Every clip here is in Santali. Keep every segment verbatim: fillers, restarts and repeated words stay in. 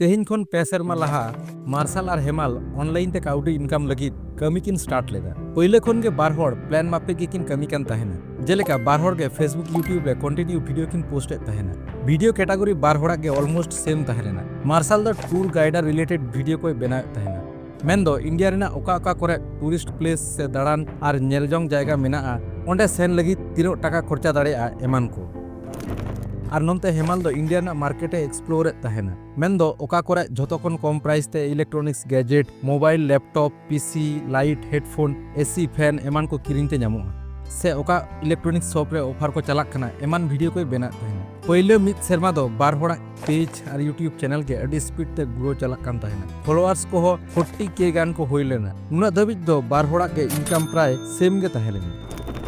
ᱛᱮᱦᱮᱧ ᱠᱷᱚᱱ ᱯᱮ ᱥᱮᱨᱢᱟ ᱞᱟᱦᱟ ᱢᱟᱨᱥᱟᱞ ᱟᱨ ᱦᱮᱢᱟᱞ ᱚᱱᱞᱟᱭᱤᱱ ᱛᱮ ᱠᱟᱹᱣᱰᱤ ᱤᱱᱠᱟᱢ ᱞᱟᱹᱜᱤᱫ ᱠᱟᱹᱢᱤ ᱠᱤᱱ ᱥᱴᱟᱨᱴ ᱞᱮᱫᱟ᱾ ᱯᱳᱭᱞᱳ ᱠᱷᱚᱱ ᱜᱮ ᱵᱟᱨ ᱦᱚᱲ ᱯᱞᱟᱱ ᱢᱟᱯᱮ ᱜᱮᱠᱤᱱ ᱠᱟᱹᱢᱤ ᱠᱟᱱ ᱛᱟᱦᱮᱱᱟ᱾ ᱡᱮᱞᱮᱠᱟ ᱵᱟᱨ ᱦᱚᱲ ᱜᱮ Facebook YouTube ᱨᱮ ᱠᱚᱱᱴᱤᱱᱤᱭᱩ ᱵᱷᱤᱰᱤᱭᱳ ᱠᱤᱱ ᱯᱳᱥᱴ ᱮᱫ ᱛᱟᱦᱮᱱᱟ᱾ ᱵᱷᱤᱰᱤᱭᱳ ᱠᱮᱴᱟᱜᱚᱨᱤ ᱵᱟᱨ ᱦᱚᱲᱟᱜ ᱜᱮ ᱚᱞᱢᱳᱥᱴ ᱥᱮᱢ ᱛᱟᱦᱮᱸ ᱞᱮᱱᱟ᱾ ᱢᱟᱨᱥᱟᱞ ᱫᱚ ᱴᱩᱨ ᱜᱟᱭᱤᱰ ᱟᱨ ᱨᱤᱞᱮᱴᱮᱰ ᱵᱷᱤᱰᱤᱭᱳ ᱠᱚᱭ ᱵᱮᱱᱟᱣᱮᱫ ᱛᱟᱦᱮᱱᱟ, ᱢᱮᱱᱫᱚ ᱤᱱᱰᱤᱭᱟ ᱨᱮᱱᱟᱜ ᱚᱠᱟ ᱚᱠᱟ ᱠᱚᱨᱮ ᱴᱩᱨᱤᱥᱴ ᱯᱞᱮᱥ ᱥᱮ ᱫᱟᱬᱟᱱ ᱟᱨ ᱧᱮᱞᱡᱚᱝ ᱡᱟᱭᱜᱟ ᱢᱮᱱᱟᱜᱼᱟ, ᱚᱸᱰᱮ ᱥᱮᱱ ᱞᱟᱹᱜᱤᱫ ᱛᱤᱱᱟᱹᱜ ᱴᱟᱠᱟ ᱠᱷᱚᱨᱪᱟ ᱫᱟᱲᱮᱭᱟᱜᱼᱟ ᱮᱢᱟᱱ ᱠᱚ᱾ ᱟᱨ ᱱᱚᱱᱛᱮ ᱦᱮᱢᱟᱞ ᱫᱚ ᱤᱱᱰᱤᱭᱟ ᱨᱮᱱᱟᱜ ᱢᱟᱨᱠᱮᱴ ᱮ ᱮᱠᱥᱯᱞᱳᱨ ᱮᱫ ᱛᱟᱦᱮᱱᱟ, ᱢᱮᱱᱫᱚ ᱚᱠᱟ ᱠᱚᱨᱮ ᱡᱷᱚᱛᱚ ᱠᱷᱚᱱ ᱠᱚᱢ ᱯᱨᱟᱭᱤᱥ ᱛᱮ ᱤᱞᱮᱠᱴᱨᱚᱱᱤᱠᱥ ᱜᱮᱡᱮᱴ, ᱢᱳᱵᱟᱭᱤᱞ, ᱞᱮᱯᱴᱚᱯ, ᱯᱤᱥᱤ, ᱞᱟᱭᱤᱴ, ᱦᱮᱰᱯᱷᱳᱱ, ᱮᱥᱤ, ᱯᱷᱮᱱ ᱮᱢᱟᱱ ᱠᱚ ᱠᱤᱨᱤᱧ ᱛᱮ ᱧᱟᱢᱚᱜᱼᱟ, ᱥᱮ ᱚᱠᱟ ᱤᱞᱮᱠᱴᱨᱚᱱᱤᱠᱥ ᱥᱚᱯ ᱨᱮ ᱚᱯᱷᱟᱨ ᱠᱚ ᱪᱟᱞᱟᱜ ᱠᱟᱱᱟ ᱮᱢᱟᱱ ᱵᱷᱤᱰᱤᱭᱳ ᱠᱚᱭ ᱵᱮᱱᱟᱣᱮᱫ ᱛᱟᱦᱮᱱᱟ᱾ ᱯᱳᱭᱞᱳ ᱢᱤᱫ ᱥᱮᱨᱢᱟ ᱫᱚ ᱵᱟᱨ ᱦᱚᱲᱟᱜ ᱯᱮᱡᱽ ᱟᱨ YouTube ᱪᱮᱱᱮᱞ ᱜᱮ ᱟᱹᱰᱤ ᱥᱯᱤᱰ ᱛᱮ ᱜᱨᱳ ᱪᱟᱞᱟᱜ ᱠᱟᱱ ᱛᱟᱦᱮᱱᱟ᱾ ᱯᱷᱚᱞᱳᱣᱟᱨᱥ ᱠᱚᱦᱚᱸ ᱯᱷᱳᱨᱴᱤ ᱠᱮ ᱜᱟᱱ ᱠᱚ ᱦᱩᱭ ᱞᱮᱱᱟ᱾ ᱱᱩᱱᱟᱹᱜ ᱫᱷᱟᱹᱵᱤᱡ ᱫᱚ ᱵᱟᱨ ᱦᱚᱲᱟᱜ ᱜᱮ ᱤᱱᱠᱟᱢ ᱯᱨᱟᱭ ᱥᱮᱢ ᱜᱮ ᱛᱟᱦᱮᱸ ᱞᱮᱱᱟ᱾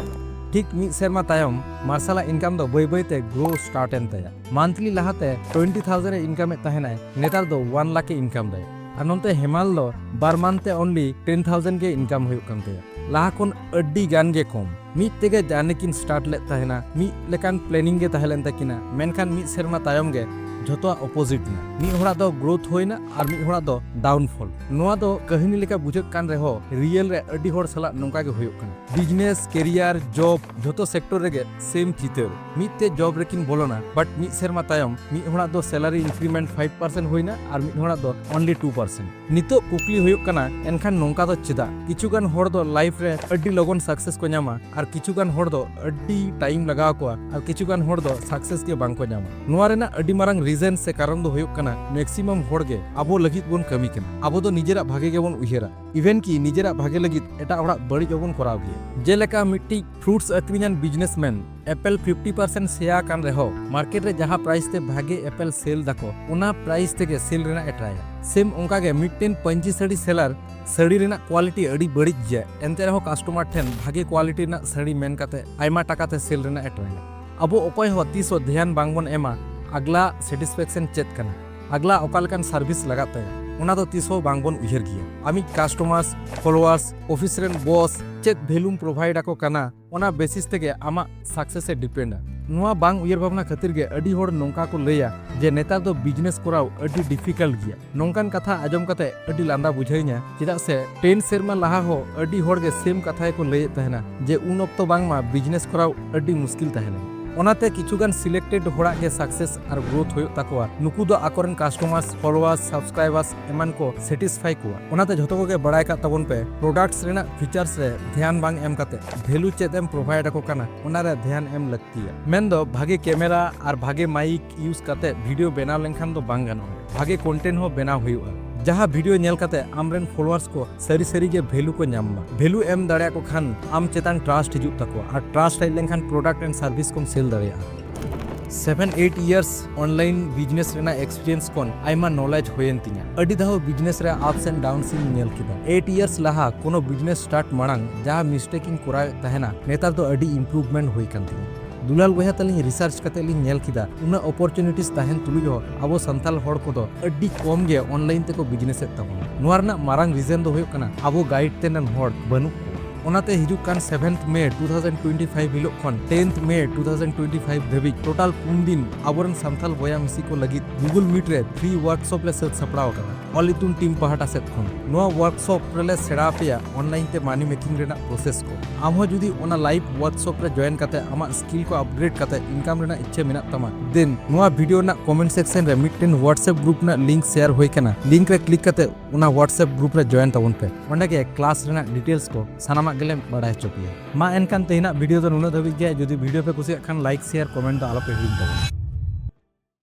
ᱴᱷᱤᱠ ᱢᱤᱫ ᱥᱮᱨᱢᱟ ᱛᱟᱭᱚᱢ ᱢᱟᱨᱥᱟᱞᱟᱜ ᱤᱱᱠᱟᱢ ᱫᱚ ᱵᱟᱹᱭ ᱵᱟᱹᱭ ᱛᱮ ᱜᱨᱳ ᱥᱴᱟᱨᱴ ᱮᱱ ᱛᱟᱭᱟ᱾ ᱢᱟᱱᱛᱷᱞᱤ ᱞᱟᱦᱟᱛᱮ ᱴᱩᱭᱮᱱᱴᱤ ᱛᱷᱟᱣᱡᱮᱱᱰ ᱮ ᱤᱱᱠᱟᱢ ᱮᱫ ᱛᱟᱦᱮᱱᱟᱭ, ᱱᱮᱛᱟᱨ ᱫᱚ ᱚᱣᱟᱱ ᱞᱟᱠᱷ ᱮ ᱤᱱᱠᱟᱢ ᱫᱟᱭ᱾ ᱟᱨ ᱱᱚᱱᱛᱮ ᱦᱮᱢᱟᱞ ᱫᱚ ᱵᱟᱨ ᱢᱟᱱᱛᱷ ᱛᱮ ᱚᱱᱞᱤ ᱴᱮᱱ ᱛᱷᱟᱣᱡᱮᱱᱰ ᱜᱮ ᱤᱱᱠᱟᱢ ᱦᱩᱭᱩᱜ ᱠᱟᱱ ᱛᱟᱭᱟ᱾ ᱞᱟᱦᱟ ᱠᱷᱚᱱ ᱟᱹᱰᱤ ᱜᱟᱱ ᱜᱮ ᱠᱚᱢ᱾ ᱢᱤᱫ ᱛᱮᱜᱮ ᱡᱟᱨᱱᱤ ᱠᱤᱱ ᱥᱴᱟᱨᱴ ᱞᱮᱫ ᱛᱟᱦᱮᱱᱟ, ᱢᱤᱫ ᱞᱮᱠᱟᱱ ᱯᱞᱮᱱᱤᱝ ᱜᱮ ᱛᱟᱦᱮᱸ ᱞᱮᱱ ᱛᱟᱹᱠᱤᱱᱟ, ᱢᱮᱱᱠᱷᱟᱱ ᱢᱤᱫ ᱥᱮᱨᱢᱟ ᱛᱟᱭᱚᱢ ᱜᱮ ᱡᱷᱚᱛᱚᱣᱟᱜ ᱚᱯᱳᱡᱤᱴ ᱮᱱᱟ᱾ ᱢᱤᱫ ᱦᱚᱲᱟᱜ ᱫᱚ ᱜᱨᱳᱛᱷ ᱦᱩᱭᱱᱟ ᱟᱨ ᱢᱤᱫ ᱦᱚᱲᱟᱜ ᱫᱚ ᱰᱟᱣᱩᱱᱯᱷᱚᱞ᱾ ᱱᱚᱣᱟ ᱫᱚ ᱠᱟᱹᱦᱱᱤ ᱞᱮᱠᱟ ᱵᱩᱡᱷᱟᱹᱜ ᱠᱟᱱ ᱨᱮᱦᱚᱸ ᱨᱤᱭᱮᱞ ᱨᱮ ᱟᱹᱰᱤ ᱦᱚᱲ ᱥᱟᱞᱟᱜ ᱱᱚᱝᱠᱟ ᱜᱮ ᱦᱩᱭᱩᱜ ᱠᱟᱱᱟ᱾ ᱵᱤᱡᱽᱱᱮᱥ, ᱠᱮᱨᱤᱭᱟᱨ, ᱡᱚᱵ, ᱡᱷᱚᱛᱚ ᱥᱮᱠᱴᱚᱨ ᱨᱮᱜᱮ ᱥᱮᱢ ᱪᱤᱛᱟᱹᱨ᱾ ᱢᱤᱫ ᱛᱮ ᱡᱚᱵ ᱨᱮᱠᱤᱱ ᱵᱚᱞᱚᱱᱟ, ᱵᱟᱴ ᱢᱤᱫ ᱥᱮᱨᱢᱟ ᱛᱟᱭᱚᱢ ᱢᱤᱫ ᱦᱚᱲᱟᱜ ᱫᱚ ᱥᱮᱞᱟᱨᱤ ᱤᱱᱠᱨᱤᱢᱮᱱᱴ ᱯᱷᱟᱭᱤᱵᱷ ᱯᱟᱨᱥᱮᱱᱴ ᱦᱩᱭᱱᱟ ᱟᱨ ᱢᱤᱫ ᱦᱚᱲᱟᱜ ᱫᱚ ᱚᱱᱞᱤ ᱴᱩ ᱯᱟᱨᱥᱮᱱᱴ᱾ ᱱᱤᱛᱚᱜ ᱠᱩᱠᱞᱤ ᱦᱩᱭᱩᱜ ᱠᱟᱱᱟ, ᱮᱱᱠᱷᱟᱱ ᱱᱚᱝᱠᱟ ᱫᱚ ᱪᱮᱫᱟᱜ? ᱠᱤᱪᱷᱩ ᱜᱟᱱ ᱦᱚᱲ ᱫᱚ ᱞᱟᱭᱤᱯᱷ ᱨᱮ ᱟᱹᱰᱤ ᱞᱚᱜᱚᱱ ᱥᱟᱠᱥᱮᱥ ᱠᱚ ᱧᱟᱢᱟ ᱟᱨ ᱠᱤᱪᱷᱩ ᱜᱟᱱ ᱦᱚᱲ ᱫᱚ ᱟᱹᱰᱤ ᱴᱟᱭᱤᱢ ᱞᱟᱜᱟᱣ ᱠᱚᱣᱟ ᱟᱨ ᱠᱤᱪᱷᱩ ᱜᱟᱱ ᱦᱚᱲ ᱫᱚ ᱥᱟᱠᱥᱮᱥ ᱜᱮ ᱵᱟᱝ ᱠᱚ ᱧᱟᱢᱟ᱾ ᱱᱚᱣᱟ ᱨᱮᱱᱟᱜ ᱟᱹᱰᱤ ᱢᱟᱨᱟᱝ ᱨᱤᱡᱮᱱ ᱥᱮ ᱠᱟᱨᱚᱱ ᱫᱚ ᱦᱩᱭᱩᱜ ᱠᱟᱱᱟ, ᱢᱮᱠᱥᱤᱢᱟᱢ ᱦᱚᱲ ᱜᱮ ᱟᱵᱚ ᱞᱟᱹᱜᱤᱫ ᱵᱚᱱ ᱠᱟᱹᱢᱤ ᱠᱟᱱᱟ᱾ ᱟᱵᱚ ᱫᱚ ᱱᱤᱡᱮᱨᱟᱜ ᱵᱷᱟᱜᱮ ᱜᱮᱵᱚᱱ ᱩᱭᱦᱟᱹᱨᱟ, ᱤᱵᱷᱮᱱ ᱠᱤ ᱱᱤᱡᱮᱨᱟᱜ ᱵᱷᱟᱜᱮ ᱞᱟᱹᱜᱤᱫ ᱮᱴᱟᱜ ᱦᱚᱲᱟᱜ ᱵᱟᱹᱲᱤᱡ ᱦᱚᱸᱵᱚᱱ ᱠᱚᱨᱟᱣ ᱜᱮᱭᱟ᱾ ᱡᱮᱞᱮᱠᱟ ᱢᱤᱫᱴᱤᱡ ᱯᱷᱨᱩᱴᱥ ᱟᱹᱠᱷᱨᱤᱧᱟᱱ ᱵᱤᱡᱽᱱᱮᱥᱢᱮᱱ ᱮᱯᱮᱞ ᱯᱷᱤᱯᱴᱤ ᱯᱟᱨᱥᱮᱱᱴ ᱥᱮᱭᱟ ᱟᱠᱟᱱ ᱨᱮᱦᱚᱸ, ᱢᱟᱨᱠᱮᱴ ᱨᱮ ᱡᱟᱦᱟᱸ ᱯᱨᱟᱭᱤᱥ ᱛᱮ ᱵᱷᱟᱜᱮ ᱮᱯᱮᱞ ᱥᱮᱞ ᱫᱟᱠᱚ, ᱚᱱᱟ ᱯᱨᱟᱭᱤᱥ ᱛᱮᱜᱮ ᱥᱮᱞ ᱨᱮᱱᱟᱜ ᱮ ᱴᱨᱟᱭᱟ᱾ ᱥᱮᱢ ᱚᱱᱠᱟᱜᱮ ᱢᱤᱫᱴᱮᱱ ᱯᱟᱹᱧᱪᱤ ᱥᱟᱹᱲᱤ ᱥᱮᱞᱟᱨ ᱥᱟᱹᱲᱤ ᱨᱮᱱᱟᱜ ᱠᱳᱣᱟᱞᱤᱴᱤ ᱟᱹᱰᱤ ᱵᱟᱹᱲᱤᱡ ᱜᱮᱭᱟ, ᱮᱱᱛᱮ ᱨᱮᱦᱚᱸ ᱠᱟᱥᱴᱚᱢᱟᱨ ᱴᱷᱮᱱ ᱵᱷᱟᱜᱮ ᱠᱳᱣᱟᱞᱤᱴᱤ ᱨᱮᱱᱟᱜ ᱥᱟᱹᱲᱤ ᱢᱮᱱ ᱠᱟᱛᱮ ᱟᱭᱢᱟ ᱴᱟᱠᱟ ᱛᱮ ᱥᱮᱞ ᱨᱮᱱᱟᱜ ᱮ ᱴᱨᱟᱭᱟ᱾ ᱟᱵᱚ ᱚᱠᱚᱭ ᱦᱚᱸ ᱛᱤᱥ ᱦᱚᱸ ᱫᱷᱮᱭᱟᱱ ᱵᱟᱝᱵᱚᱱ ᱮᱢᱟ ᱟᱜᱽᱞᱟ ᱥᱮᱴᱤᱥᱯᱷᱮᱠᱥᱚᱱ ᱪᱮᱫ ᱠᱟᱱᱟ, ᱟᱜᱽᱞᱟ ᱚᱠᱟ ᱞᱮᱠᱟᱱ ᱥᱟᱨᱵᱷᱤᱥ ᱞᱟᱜᱟᱜ ᱛᱟᱭᱟ, ᱚᱱᱟ ᱫᱚ ᱛᱤᱥ ᱦᱚᱸ ᱵᱟᱝᱵᱚᱱ ᱩᱭᱦᱟᱹᱨ ᱜᱮᱭᱟ᱾ ᱟᱢᱤᱡ ᱠᱟᱥᱴᱚᱢᱟᱨᱥ, ᱯᱷᱚᱞᱳᱣᱟᱨᱥ, ᱚᱯᱷᱤᱥ ᱨᱮᱱ ᱵᱚᱥ ᱪᱮᱫ ᱵᱷᱮᱞᱩᱢ ᱯᱨᱳᱵᱷᱟᱭᱤᱰ ᱟᱠᱚ ᱠᱟᱱᱟ, ᱚᱱᱟ ᱵᱮᱥᱤᱥ ᱛᱮᱜᱮ ᱟᱢᱟᱜ ᱥᱟᱠᱥᱮᱥ ᱮ ᱰᱤᱯᱮᱱᱰᱟ᱾ ᱱᱚᱣᱟ ᱵᱟᱝ ᱩᱭᱦᱟᱹᱨ ᱵᱷᱟᱵᱽᱱᱟ ᱠᱷᱟᱹᱛᱤᱨ ᱜᱮ ᱟᱹᱰᱤ ᱦᱚᱲ ᱱᱚᱝᱠᱟ ᱠᱚ ᱞᱟᱹᱭᱟ ᱡᱮ ᱱᱮᱛᱟᱨ ᱫᱚ ᱵᱤᱡᱽᱱᱮᱥ ᱠᱚᱨᱟᱣ ᱟᱹᱰᱤ ᱰᱤᱯᱷᱤᱠᱟᱞᱴ ᱜᱮᱭᱟ᱾ ᱱᱚᱝᱠᱟᱱ ᱠᱟᱛᱷᱟ ᱟᱸᱡᱚᱢ ᱠᱟᱛᱮ ᱟᱹᱰᱤ ᱞᱟᱸᱫᱟ ᱵᱩᱡᱷᱟᱹᱣᱤᱧᱟ, ᱪᱮᱫᱟᱜ ᱥᱮ ᱴᱮᱱ ᱥᱮᱨᱢᱟ ᱞᱟᱦᱟ ᱦᱚᱸ ᱟᱹᱰᱤ ᱦᱚᱲ ᱜᱮ ᱥᱮᱢ ᱠᱟᱛᱷᱟ ᱜᱮᱠᱚ ᱞᱟᱹᱭᱮᱫ ᱛᱟᱦᱮᱱᱟ ᱡᱮ ᱩᱱ ᱚᱠᱛᱚ ᱵᱟᱝᱢᱟ ᱵᱤᱡᱽᱱᱮᱥ ᱠᱚᱨᱟᱣ ᱟᱹᱰᱤ ᱢᱩᱥᱠᱤᱞ ᱛᱟᱦᱮᱱᱟ᱾ ᱚᱱᱟᱛᱮ ᱠᱤᱪᱷᱩᱜᱟᱱ ᱥᱤᱞᱮᱠᱴᱮᱰ ᱦᱚᱲᱟᱜ ᱜᱮ ᱥᱟᱠᱥᱮᱥ ᱟᱨ ᱜᱨᱳᱛᱷ ᱦᱩᱭᱩᱜ ᱛᱟᱠᱚᱣᱟ᱾ ᱱᱩᱠᱩ ᱫᱚ ᱟᱠᱚᱨᱮᱱ ᱠᱟᱥᱴᱚᱢᱟᱨᱥ, ᱯᱷᱚᱞᱳᱣᱟᱨᱥ, ᱥᱟᱵᱥᱠᱨᱟᱭᱵᱟᱨᱥ ᱮᱢᱟᱱ ᱠᱚ ᱥᱮᱴᱤᱥᱯᱷᱟᱭ ᱠᱚᱣᱟ᱾ ᱚᱱᱟᱛᱮ ᱡᱷᱚᱛᱚ ᱠᱚᱜᱮ ᱵᱟᱲᱟᱭ ᱠᱟᱜ ᱛᱟᱵᱚᱱ ᱯᱮ, ᱯᱨᱚᱰᱟᱠᱴᱥ ᱨᱮᱱᱟᱜ ᱯᱷᱤᱪᱟᱨᱥ ᱨᱮ ᱫᱷᱮᱭᱟᱱ ᱵᱟᱝ ᱮᱢ ᱠᱟᱛᱮ ᱵᱷᱮᱞᱩ ᱪᱮᱫ ᱮᱢ ᱯᱨᱳᱵᱷᱟᱭᱤᱰ ᱟᱠᱚ ᱠᱟᱱᱟ, ᱚᱱᱟᱨᱮ ᱫᱷᱮᱭᱟᱱ ᱮᱢ ᱞᱟᱹᱠᱛᱤᱭᱟ᱾ ᱢᱮᱱᱫᱚ ᱵᱷᱟᱜᱮ ᱠᱮᱢᱮᱨᱟ ᱟᱨ ᱵᱷᱟᱜᱮ ᱢᱟᱭᱤᱠ ᱤᱭᱩᱡᱽ ᱠᱟᱛᱮ ᱵᱷᱤᱰᱤᱭᱳ ᱵᱮᱱᱟᱣ ᱞᱮᱱᱠᱷᱟᱱ ᱫᱚ ᱵᱟᱝ ᱜᱟᱱᱚᱜᱼᱟ, ᱵᱷᱟᱜᱮ ᱠᱚᱱᱴᱮᱱᱴ ᱦᱚᱸ ᱵᱮᱱᱟᱣ ᱦᱩᱭᱩᱜᱼᱟ᱾ ᱡᱟᱦᱟᱸ ᱵᱷᱤᱰᱤᱭᱳ ᱧᱮᱞ ᱠᱟᱛᱮ ᱟᱢᱨᱮᱱ ᱯᱷᱚᱞᱳᱣᱟᱨᱥ ᱠᱚ ᱥᱟᱹᱨᱤ ᱥᱟᱹᱨᱤ ᱜᱮ ᱵᱷᱮᱞᱩ ᱠᱚ ᱧᱟᱢ ᱢᱟ᱾ ᱵᱷᱮᱞᱩ ᱮᱢ ᱫᱟᱲᱮᱭᱟᱠᱚ ᱠᱷᱟᱱ ᱟᱢ ᱪᱮᱛᱟᱱ ᱴᱨᱟᱥᱴ ᱦᱤᱡᱩᱜ ᱛᱟᱠᱚᱣᱟ, ᱟᱨ ᱴᱨᱟᱥᱴ ᱦᱮᱡ ᱞᱮᱱᱠᱷᱟᱱ ᱯᱨᱚᱰᱟᱠᱴ ᱮᱱᱰ ᱥᱟᱨᱵᱷᱤᱥ ᱠᱚᱢ ᱥᱮᱞ ᱫᱟᱲᱮᱭᱟᱜᱼᱟ᱾ Seven eight years online business ᱨᱮᱱᱟᱜ ᱮᱠᱥᱯᱤᱨᱤᱭᱮᱱᱥ ᱠᱷᱚᱱ ᱟᱭᱢᱟ ᱱᱚᱞᱮᱡᱽ ᱦᱩᱭᱮᱱ ᱛᱤᱧᱟ᱾ ᱟᱹᱰᱤ ᱫᱷᱟᱣ ᱵᱤᱡᱽᱱᱮᱥ ᱨᱮ ᱟᱯᱥ ᱮᱱᱰ ᱰᱟᱣᱩᱱᱥ ᱤᱧ ᱧᱮᱞ ᱠᱮᱫᱟ᱾ ᱮᱭᱤᱴ ᱤᱭᱟᱨᱥ ᱞᱟᱦᱟ ᱠᱳᱱᱳ ᱵᱤᱡᱽᱱᱮᱥ ᱥᱴᱟᱨᱴ ᱢᱟᱲᱟᱝ ᱡᱟᱦᱟᱸ ᱢᱤᱥᱴᱮᱠ ᱤᱧ ᱠᱚᱨᱟᱣᱮᱫ ᱛᱟᱦᱮᱱᱟ, ᱱᱮᱛᱟᱨ ᱫᱚ ᱟᱹᱰᱤ ᱤᱢᱯᱨᱩᱵᱷᱢᱮᱱᱴ ᱦᱩᱭ ᱠᱟᱱ ᱛᱤᱧᱟ᱾ ᱫᱩᱞᱟᱞ ᱵᱚᱭᱦᱟ ᱛᱟᱹᱞᱤᱧ ᱨᱤᱥᱟᱨᱪ ᱠᱟᱛᱮ ᱞᱤᱧ ᱧᱮᱞ ᱠᱮᱫᱟ, ᱩᱱᱟᱹᱜ ᱚᱯᱚᱨᱪᱩᱱᱤᱴᱤᱥ ᱛᱟᱦᱮᱱ ᱛᱩᱞᱩᱡ ᱦᱚᱸ ᱟᱵᱚ ᱥᱟᱱᱛᱟᱲ ᱦᱚᱲ ᱠᱚᱫᱚ ᱟᱹᱰᱤ ᱠᱚᱢ ᱜᱮ ᱚᱱᱞᱟᱭᱤᱱ ᱛᱮᱠᱚ ᱵᱤᱡᱽᱱᱮᱥ ᱮᱫ ᱛᱟᱵᱚᱱᱟ᱾ ᱱᱚᱣᱟ ᱨᱮᱱᱟᱜ ᱢᱟᱨᱟᱝ ᱨᱤᱡᱮᱱ ᱫᱚ ᱦᱩᱭᱩᱜ ᱠᱟᱱᱟ ᱟᱵᱚ ᱜᱟᱭᱤᱰ ᱛᱮᱱ ᱨᱮᱱ ᱦᱚᱲ ᱵᱟᱹᱱᱩᱜ ᱠᱚᱣᱟ᱾ ᱚᱱᱟᱛᱮ ᱦᱤᱡᱩᱜ ᱠᱟᱱ ᱥᱮᱵᱷᱮᱱᱛᱷ ᱢᱮ ᱴᱩ ᱛᱷᱟᱣᱡᱮᱱᱰ ᱴᱩᱭᱮᱱᱴᱤ ᱯᱷᱟᱭᱤᱵᱷ ᱦᱤᱞᱳᱜ ᱠᱷᱚᱱ ᱴᱮᱱᱛᱷ ᱢᱮ ᱴᱩ ᱛᱷᱟᱣᱡᱮᱱᱰ ᱴᱩᱭᱮᱱᱴᱤ ᱯᱷᱟᱭᱤᱵᱷ ᱫᱷᱟᱹᱵᱤᱡ ᱴᱳᱴᱟᱞ ᱯᱩᱱ ᱫᱤᱱ ᱟᱵᱚᱨᱮᱱ ᱥᱟᱱᱛᱟᱲ ᱵᱚᱭᱦᱟ ᱢᱤᱥᱤ ᱠᱚ ᱞᱟᱹᱜᱤᱫ ᱜᱩᱜᱩᱞ ᱢᱤᱴ ᱨᱮ ᱯᱷᱨᱤ ᱣᱟᱨᱠᱥᱚᱯ ᱞᱮ ᱥᱟᱹᱛ ᱥᱟᱯᱲᱟᱣ ᱟᱠᱟᱫᱟ ᱚᱞ ᱤᱛᱩᱱ ᱴᱤᱢ ᱯᱟᱦᱴᱟ ᱥᱮᱫ ᱠᱷᱚᱱ᱾ ᱱᱚᱣᱟ ᱣᱟᱨᱠᱥᱚᱯ ᱨᱮᱞᱮ ᱥᱮᱬᱟ ᱟᱯᱮᱭᱟ ᱚᱱᱞᱟᱭᱤᱱ ᱛᱮ ᱢᱟᱱᱤ ᱢᱮᱠᱤᱝ ᱨᱮᱱᱟᱜ ᱯᱨᱚᱥᱮᱥ ᱠᱚ᱾ ᱟᱢ ᱦᱚᱸ ᱡᱩᱫᱤ ᱚᱱᱟ ᱞᱟᱭᱤᱵᱷ ᱣᱟᱨᱠᱥᱚᱯ ᱨᱮ ᱡᱚᱭᱮᱱ ᱠᱟᱛᱮ ᱟᱢᱟᱜ ᱥᱠᱤᱞ ᱠᱚ ᱟᱯᱜᱨᱮᱰ ᱠᱟᱛᱮ ᱤᱱᱠᱟᱢ ᱨᱮᱱᱟᱜ ᱤᱪᱪᱷᱟᱹ ᱢᱮᱱᱟᱜ ᱛᱟᱢᱟ, ᱫᱮᱱ ᱱᱚᱣᱟ ᱵᱷᱤᱰᱤᱭᱳ ᱨᱮᱱᱟᱜ ᱠᱚᱢᱮᱱᱴ ᱥᱮᱠᱥᱚᱱ ᱨᱮ ᱢᱤᱫᱴᱮᱱ ᱣᱟᱴᱥᱮᱯ ᱜᱨᱩᱯ ᱨᱮᱱᱟᱜ ᱞᱤᱝᱠ ᱥᱮᱭᱟᱨ ᱦᱩᱭ ᱠᱟᱱᱟ, ᱞᱤᱝᱠ ᱨᱮ ᱠᱞᱤᱠ ᱠᱟᱛᱮ ᱚᱱᱟ ᱣᱟᱴᱥᱮᱯ ᱜᱨᱩᱯ ᱨᱮ ᱡᱚᱭᱮᱱ ᱛᱟᱵᱚᱱ ᱯᱮ᱾ ᱚᱸᱰᱮ ᱜᱮ ᱠᱞᱟᱥ ᱨᱮᱱᱟᱜ ᱰᱤᱴᱮᱞᱥ ᱠᱚ ᱥᱟᱱᱟᱢᱟᱜ ᱜᱮᱞᱮ ᱵᱟᱲᱟᱭ ᱦᱚᱪᱚ ᱯᱮᱭᱟ᱾ ᱢᱟ ᱮᱱᱠᱷᱟᱱ ᱛᱮᱦᱮᱧᱟᱜ ᱵᱷᱤᱰᱤᱭᱳ ᱫᱚ ᱱᱩᱱᱟᱹᱜ ᱫᱷᱟᱹᱵᱤᱡ ᱜᱮ᱾ ᱡᱩᱫᱤ ᱵᱷᱤᱰᱤᱭᱳ ᱯᱮ ᱠᱩᱥᱤᱭᱟᱜ ᱠᱷᱟᱱ ᱞᱟᱭᱤᱠ, ᱥᱮᱭᱟᱨ, ᱠᱚᱢᱮᱱᱴ ᱫᱚ ᱟᱞᱚᱯᱮ ᱦᱤᱲᱤᱧ ᱛᱟᱵᱚᱱᱟ᱾